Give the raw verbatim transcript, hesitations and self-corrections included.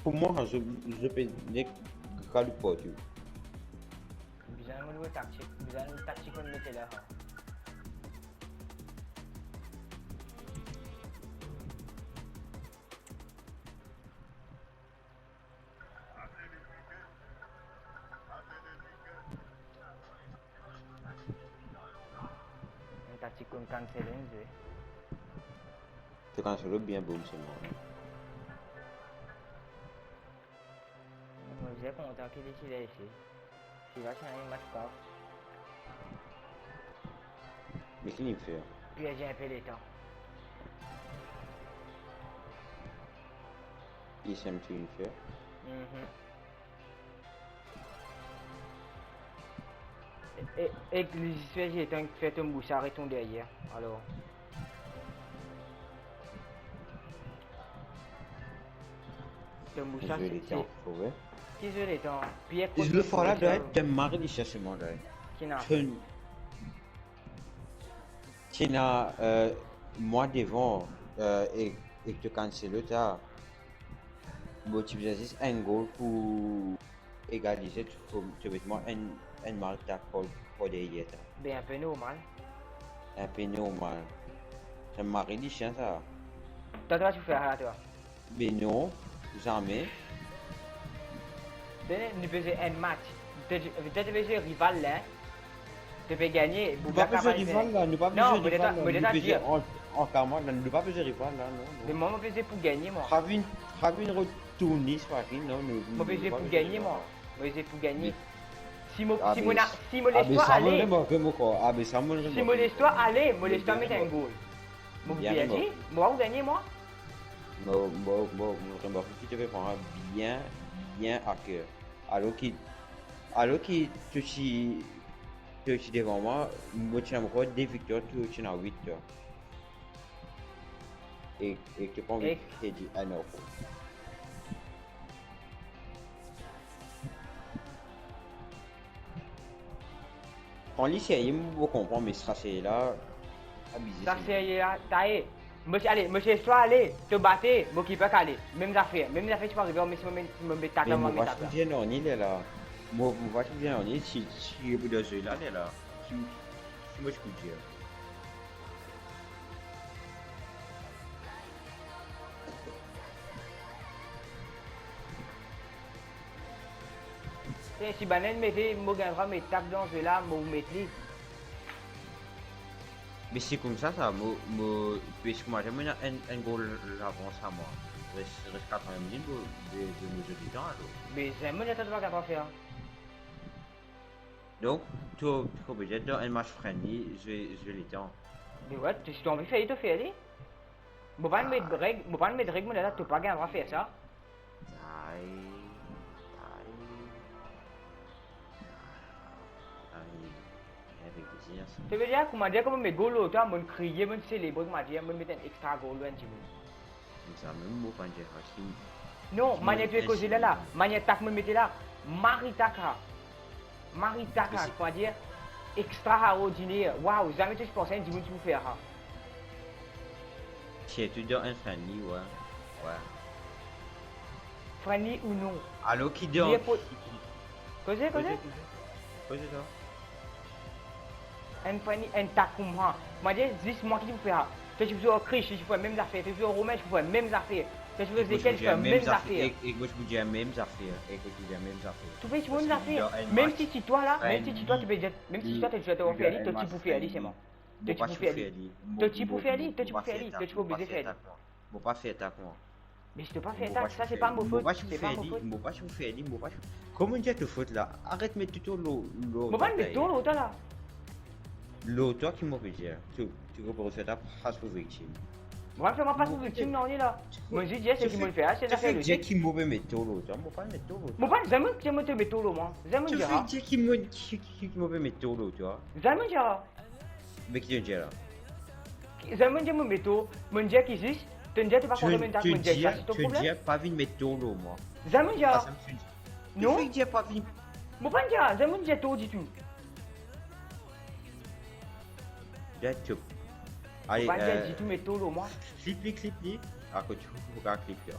Pou mwa, zot, zot pe nek galoup partou. Bizin enn nouvo taktik, bizin enn taktik mo mete la. Enn taktik konn Cancelo, enn zwe. To Cancelo bien boum, se mwa. Mo bizin kontan ki li ti la isi. Ti va ti ena enn match kaf. Me ki li fer? Perdi enpe letan. Li sem ki li fer? Mhm. E, e, e li zis fer, zis fer tom bousa, reton deryer. Alor. Tom bousa, zwe se, letan, se, trouve. Ki zwe letan? Pierre Zwe Costa, fwa la, Costa. Dai, to mari li cherche mwa, dai. Ki ena? Ti ena, euh, mwa devan, euh, e, e to Cancelo ta. Mo ti bizin zis enn gol pou egalize, to, to met mwa enn, enn mark ta par, par deryer ta. Be, enpe normal. Enpe normal. Sa mari lisien sa. Twa, twa, ti fer la, twa? Be non, zame. Be, nou pe zwe enn match. To, to, to pe zwe rival la, hein? To pe gagne, nou pa pe zwe rival la, nou pa pe zwe rival la, nou pe zwe an, an kamarad la, nou pa pe zwe rival la, non, non. Me mwa, mo pe zwe pou gagne, mwa. Ravin, Ravin retourn li, Sparky, non, nou, nou pa pe zwe pou gagne, mwa. Mo pe zwe pou gagne. Si mo, si mo na, si mo les twa ale, si mo les twa ale, mo les twa met enn gol. Mo pou perdi, mo pou gagne, mwa. Mo, mo, mo, mo remarke ki to pe pran bien, bien a ker. Alor ki, alor ki to ti, to ti devan mwa, mo ti ena ankor de viktwar, to ti ena wit, twa. E, e to pa anvi perdi enn ankor. Kan li serye, mo konpran, me sa serye la, abize. Sa serye la, taye. Mo ti, ale, mo ti les twa ale, to bate, mo ki pa kale. Mem zafer, mem zafer ti pou arive, me si mo met, si mo met tak la, mo met tak la. Mo pa ti pou dir nanye lerla. Mo, mo pa ti pou dir nanye, si, si pou dan zwe la, lerla. Si, si mo ti pou dir. E si bann-la inn mete, mo gagn drwa met tak dan zwe la, mo met li. Me si koumsa sa, mo, mo, piski mo ena enn, enn gol lavans a mwa. Res, res katrevin minit, mo, de, de mo zwe letan alor. Me zame mo letan to pa kapav fer. Donk, to, to oblize dan enn match friendly, zwe, zwe letan. Me wi, to, si to anvi fer li, to fer li. Mo pa'nn met reg, mo pa'nn met reg, mo ena, to pa gagn drwa fer sa. Ay, ay, ay, avek plezir sa. To ve dir, kouma dir, kouma met gol lor twa, mo'nn kriye, mo'nn selebre, kouma dir, mo'nn met enn extra gol lor enn dimoun. Sa mem mo pa'nn dir Hakim. Non, manier to koze la la, manier tak mo mete la, mari tak la. Mari tak la, kouma dir, extraordiner. Waw, zame to ti panse enn dimoun ti pou fer sa. Sirtou dan enn friendly, wi. Wi. Friendly ou non. Alor ki dan... Koze, koze. Koze, koze. Koze twa. Enn friendly, enn tak koumsa. Mo dir, zis mwa ki ti pou fer sa. To ti pou zwe ar Chris, ti pou fer mem zafer. To ti pou zwe ar Romain, ti pou fer mem zafer. To ti pou zwe ar Ezekiel, ti pou fer mem zafer. Ek, ek mo ti pou dir mem zafer. Ek mo ti pou dir mem zafer. To pe dir mem zafer. Mem si ti twa la, mem si ti twa, to pe dir, mem si ti twa, to ti pou fer li, to ti pou fer li selman. To ti pou fer li. To ti pou fer li, to ti pou fer li, to ti pou oblize fer li. Mo pa fer tak mwa. Me si to pa fer tak, sa se pa mo fot, se pa mo fot. Mo pa ti pou fer li, mo pa ti pou fer li, mo pa ti pou... Kouma dir to fot la? Aret met tou to lor, lor... Mo pa'nn met tou lor twa la. Lor twa ki mo pe dir. To, to pou fer ta pas pou viktim. Mo pa fer mwa pas pou viktim, non, li la. Mo zis dir seki mo fer, se zafer lozik. To fer dir ki mo pe met tou lor twa, mo pa'nn met tou lor twa. Mo pa'nn zame dir mo to met tou lor mwa. Zame dir. To fer dir ki mo, ki, ki, ki mo pe met tou lor twa. Zame dir. Me ki to dir la? Zame dir mo met tou, mo dir ki zis, to dir to pa kontan met tak, mo dir sa, se to problem. To dir pa vinn met tou lor mwa. Zame dir. Non. To dir pa vinn. Mo pa'nn dir, zame dir tou ditou. Dir tou. Ale, mo pa'nn dir ditou met tou lor mwa. Klip li, klip li. Akoz to pou pa klip li.